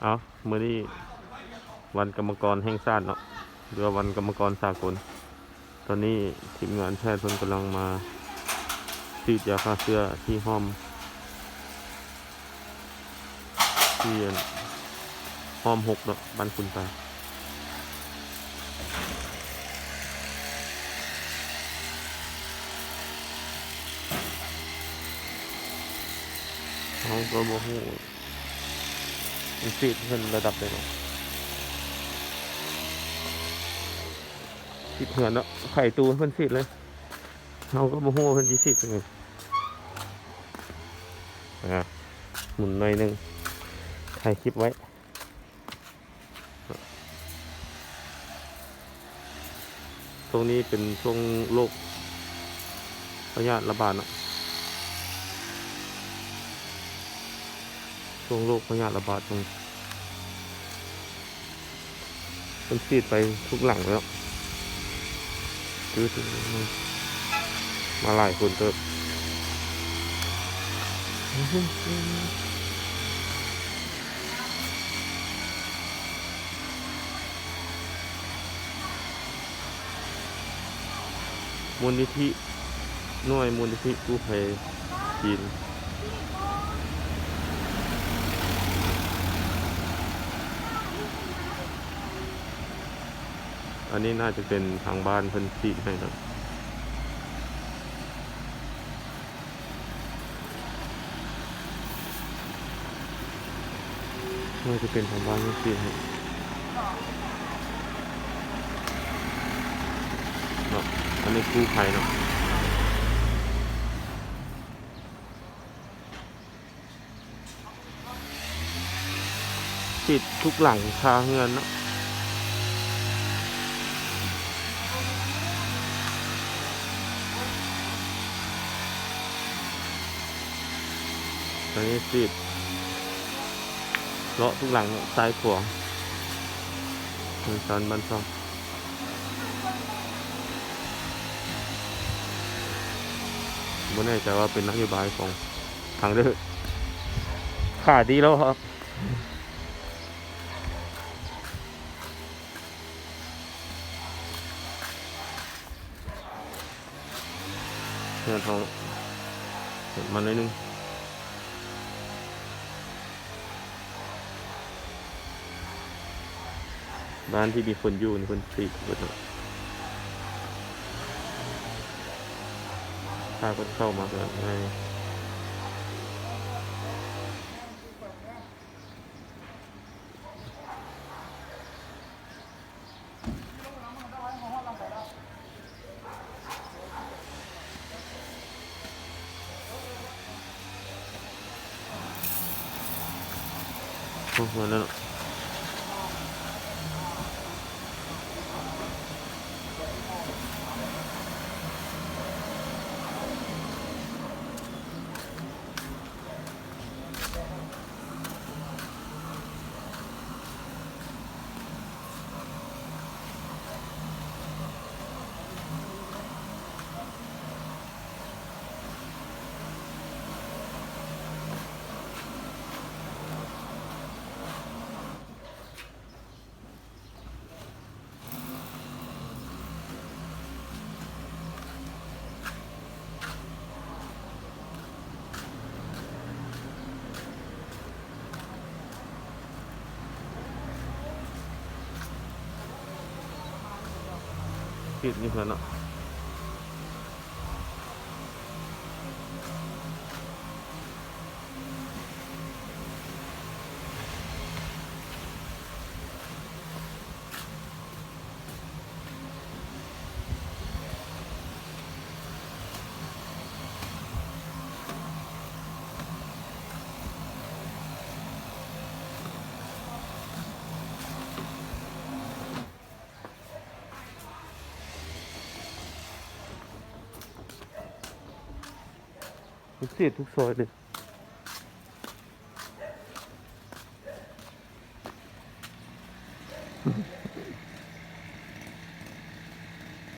ເອົາ ມື້ນີ້ວັນກຳມະກອນແຫ່ງຊາດເນາະ ຫຼືວ່າວັນກຳມະກອນສາກົນ. ຕອນນີ້ທີມງານແພດເພິ່ນກຳລັງມາສີດຢາຂ້າເຊື້ອທີ່ຮ່ອມ ທີ່ ອັນ ຮ່ອມຫົກເນາະ ບ້ານຂຸນຕາ. ເຮົາກໍບໍ່ຮູ້ ມັນສີດເພິ່ນລະດັບໃດເນາະ ສີດເຮືອນເນາະ ໄຂຕູ້ເພິ່ນສີດເລີຍ. ເຮົາກໍບໍ່ຮູ້ວ່າເພິ່ນຊິສີດຈັ່ງໃດ. ອ່າ ໝູນໜ້ອຍໜຶ່ງ ຖ່າຍຄລິບໄວ້. ຊ່ວງນີ້ເປັນຊ່ວງໂລກພະຍາດລະບາດເນາະ ຊ່ວງໂລກພະຍາດລະບາດ ອືມ ເພິ່ນສີດໄປທຸກຫຼັງແລ້ວ ຄື ມາຫຼາຍຄົນເຕີບ. ມູນນິທິ ໜ່ວຍມູນນິທິກູ້ໄພຈີນ. ອັນນີ້ໜ້າຈະເປັນທາງບ້ານເພິ່ນສີດໃຫ້ເນາະ. ໜ້າຈະເປັນທາງບ້ານເພິ່ນສີດໃຫ້ເນາະ. ອັນນີ້ກູ້ໄພເນາະ. ສີດທຸກຫຼັງຄາເຮືອນເນາະ. ອັນນີ້ສີດເລາະທຸກຫຼັງເນາະ ຊ້າຍຂວາ ເຮືອນຊານບ້ານຊ່ອງ. ບໍ່ແນ່ໃຈວ່າເປັນນະໂຍບາຍຂອງທາງເດີ ຂາຍດີແລ້ວ. ເຮືອນເຮົາເຮັດມາໜ້ອຍໜຶ່ງ. ບ້ານທີ່ມີຄົນຢູ່ນີ້ເພິ່ນສີດເບິດເນາະ. ຖ້າເພິ່ນເຂົ້າມາເຮືອນໃຫ້ ໂອ້ ມາແລ້ວເນາະ. ຕິດຢູ່ຫັ້ນເນາະ. ທຸກເຂດທຸກຊອຍເລີຍ.